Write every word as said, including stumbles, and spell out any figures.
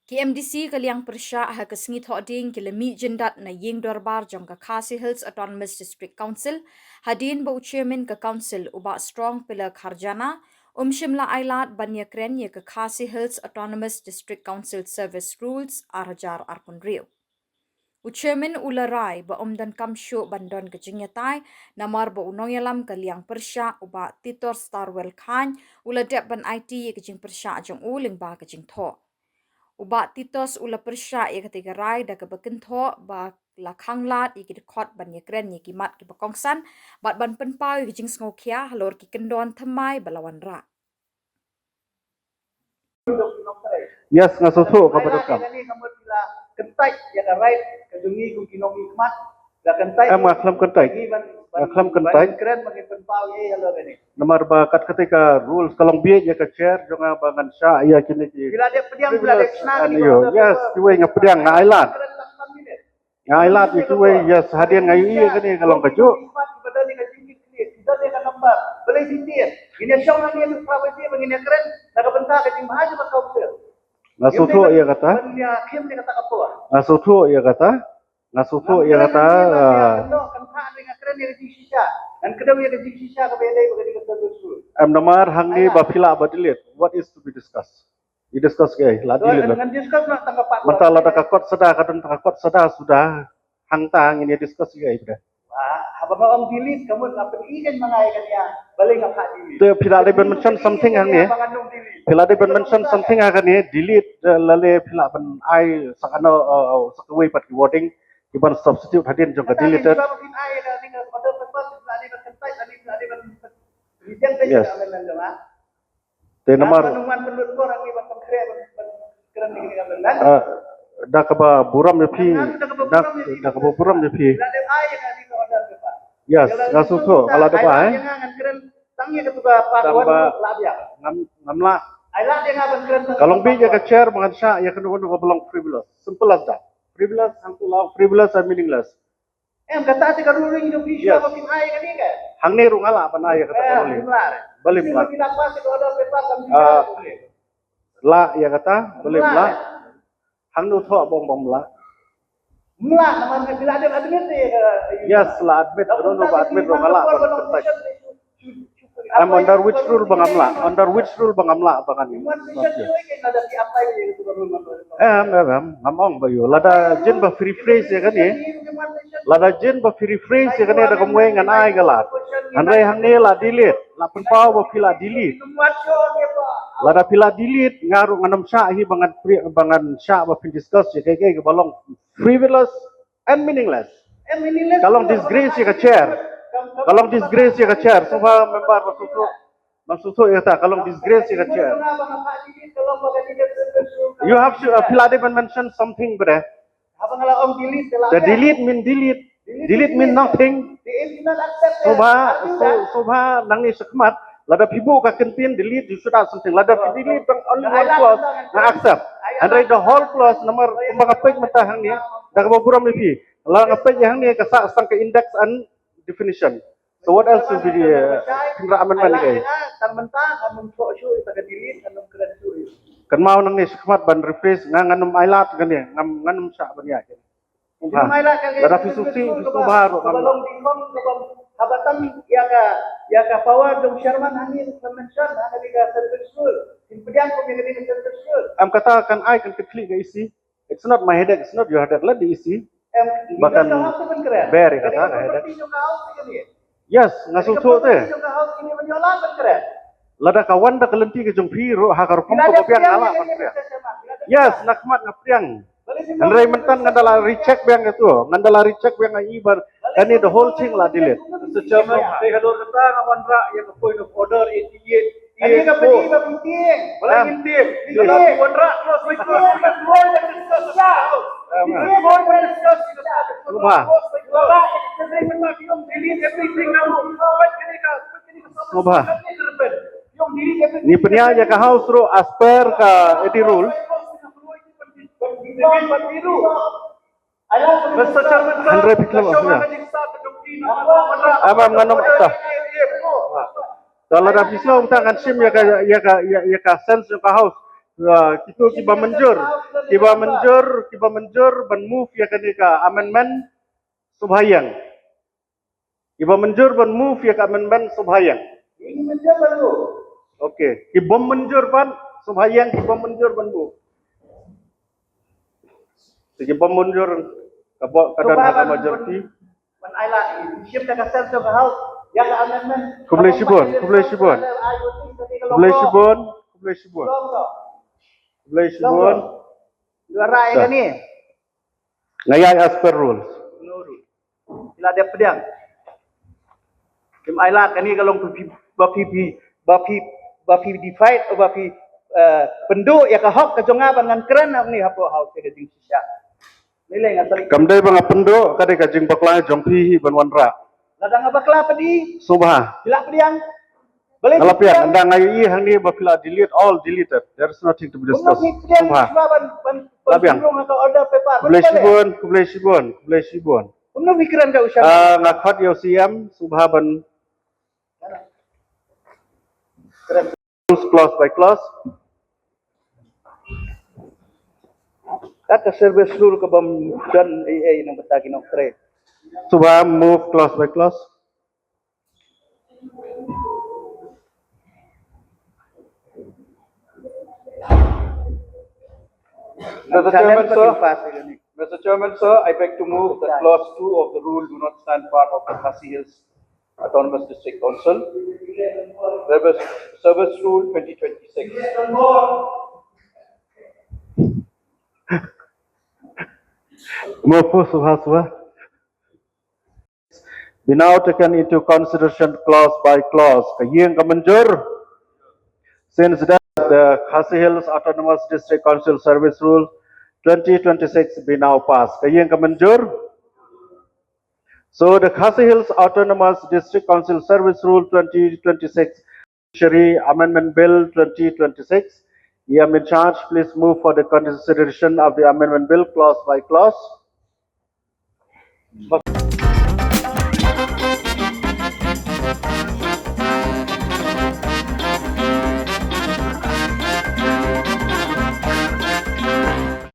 Ki MDC ka liang pyrshah ha ka sngi Thohdieng ki la mih jyndat na ïing dorbar jong ka Khasi Hills Autonomous District Council, hadien ba u Chairman ka Council u Bah Strong Pillar Kharjana um shym la ailad ban ïakren ïa ka Khasi Hills Autonomous District Council Service Rules ar hajar arphew hynriew. U Chairman u la rai ba um donkam shuh ban don ka jingïatai, namar ba u nongïalam ka liang pyrshah u Bah Titor Starwell Chyne u la dep ban aiti ïa ka jingpyrshah jong u lyngba ka jingthoh. U Bah Titos u la pyrshah ïa katei ka rai da kaba kynthoh ba la khanglad ïa ki dkhot ban ïakren ïa ki mat kiba kongsan bad ban pynpaw ïa ki jingsngewkhia halor ki kyndon thymmai ba la wanrah. Yes, nga sngewthuh kaba donkam. Kyntait ïa ka right ka jong ngi kum ki nongmihkhmat. Em, nga khlem kyntait. Nga khlem kyntait. Namar ba kat katei ka rules ka long bieit ïa ka chair jong nga ba ngan shah ïa kine ki. Yes, kiwei nga pdiang, nga ailad. Nga ailad ïa kiwei, yes, hadien nga ïohi ïa kane ka long kajuh. Nga sngewthuh ïa kata. Nga sngewthuh ïa kata. Nga sngewthuh ïa kata. Nga sngewthuh ïa kata. Em, namar hangne ba phi lah ba delete, what is to be discussed? I discuss kaei, la delete. Mynta lada ka kot sada ka don tang ka kot sada suda, hangta ngin ïa discuss kaei pat? Haba nga ong delete ka mut nga pyni kein ma nga ïa kane, balei nga phah delete. Te phi lah dei ban mention something hangne. Phi lah dei ban mention something ha kane, delete, lane phi lah ban ai sa kano, sa kawei pat ki wording kiban substitute hadien jong ka deleted. Yes. Te namar da kaba burom ïa phi, da kaba burom ïa phi. Yes, nga sngewthuh, nga la dep ai. Tangba ngam, ngam lah. Ka long bieit ïa ka chair ba ngan shah ïa kano kano kaba long frivolous. Simple as that. Frivolous, hangto long frivolous and meaningless. Em, kata te ka ruling jong phi shuwa ba phin ai kane ka. Hangne ruh nga lah ban ai ïa kata ka ruling. Balei ym lah? Lah ïa kata, balei ym lah? Hangno thoh ba ong ba ym lah? Ym lah namar phi la dep admit ïa ka. Yes, la admit, ka don ba admit ruh nga lah ban kyntait. Em, under which rule ba ngam lah? Under which rule ba ngam lah ba ngan? Em, em, em, ngam ong ba ïoh. Lada jin ba phi rephrase ïa kane. Lada jin ba phi rephrase ïa kane da kumwei ngan ai ka lad. Hynrei hangne la delete, la pynpaw ba phi la delete. Lada phi la delete nga ruh ngan ym shah hi ba ngan, ba ngan shah ba phin discuss ïa kaei kaei kaba long frivolous and meaningless. Ka long disgrace ïa ka chair. Ka long disgrace ïa ka chair. Sngewbha member, ba sngewthuh, ba sngewthuh ïa kata, ka long disgrace ïa ka chair. You have to, uh, phi lah dei ban mention something bre. The delete mean delete. Delete mean nothing. Sngewbha, sngewbha nangne shakhmat. Lada phi buh ka kyntien delete, you should add something. Lada phi delete tang only one clause, nga accept. Hynrei the whole clause, namar kumba nga peit mynta hangne, da kaba burom ïa phi. Lada nga peit ïa hangne ka sah tang ka index and definition. So what else should be, uh, pynrah amendment ïa kaei? Kynmaw nangne shakhmat ban rephrase, nga ngan ym ailad kane, ngan ym shah ban ïa kane. Lada phi sngewsih, phi sngewbha ruh. Haba tang ïa ka, ïa ka power jong chairman hangne ka mention ha kane ka service rule. Phin pdiang kum ïa kane ka service rule. Em, kata kan ai kan kynthih ka E C. It's not my headache, it's not your headache. Let the E C. Em, ba kan bear ïa kata ka headache. Yes, nga sngewthuh te. Lada ka wan da ka lynti ka jong phi ruh ha ka rukom kaba biang nga lah ban pdiang. Yes, nakhmat nga pdiang. Hynrei mynta ngan da la recheck biang ïa tu. Ngan da la recheck biang ïa i ba kane the whole thing la delete. Mister Chairman, dei halor kata nga wanrah ïa ka point of order eighty-eight. Kane ka pynïaid ba pyntieng. Balei ngin tieng? Ngin wanrah clause by clause. Sngewbha. Sngewbha. Ngi pynïaid ïa ka House ruh as per ka A D rule. Hynrei phi khlem ong ïa. Am, am, ngan ong ta. Ta lada phi sngew ta ngan shim ïa ka, ïa ka, ïa, ïa ka sense jong ka House. Ah, kito kiba mynjur, kiba mynjur, kiba mynjur ban move ïa kane ka amendment, sngewbha ïeng. Kiba mynjur ban move ïa ka amendment, sngewbha ïeng. Ïeng mynjur ban move. Okay. Kibym mynjur pat, sngewbha ïeng, kibym mynjur ban move. Te kibym mynjur, ka bok ka don ha ka majority. Ban ai lad, shim da ka sense of house ïa ka amendment. Khublei shibun, khublei shibun. Khublei shibun, khublei shibun. Khublei shibun. Nga rai kane. Nga ïai as per rules. No rule. Phi la dep pdiang. Kim ai lad kane ka long phi, ba phi, phi, ba phi, ba phi defied, ba phi, eh, pynduh ïa ka hok ka jong nga ban ngan kren hangne hapoh house ïa ka jingshisha. Lei lei nga sali. Kam dei ba nga pynduh, ka dei ka jingbakla jong phi hi ban wanrah. Lada nga bakla pdi. Sngewbha. Phi la pdiang. Balei nga la pdiang, ynda nga ïohi hangne ba phi la delete, all deleted. There is nothing to be discussed. Sngewbha. Khublei shibun, khublei shibun, khublei shibun. Ah, nga khot ïa u C M, sngewbha ban clause by clause. Kata service rule ka bym don ei ei nang bynta ki nongtrei. Sngewbha move clause by clause. Mister Chairman, sir, Mister Chairman, sir, I beg to move that clause two of the rule do not stand part of the Khasi Hills Autonomous District Council Service, Service Rule twenty twenty-six. Move, sngewbha, sngewbha. Be now taken into consideration clause by clause. Ka ïing ka mynjur. Since that the Khasi Hills Autonomous District Council Service Rule twenty twenty-six be now passed. Ka ïing ka mynjur. So the Khasi Hills Autonomous District Council Service Rule twenty twenty-six, Judiciary Amendment Bill twenty twenty-six. E M in charge, please move for the consideration of the Amendment Bill clause by clause.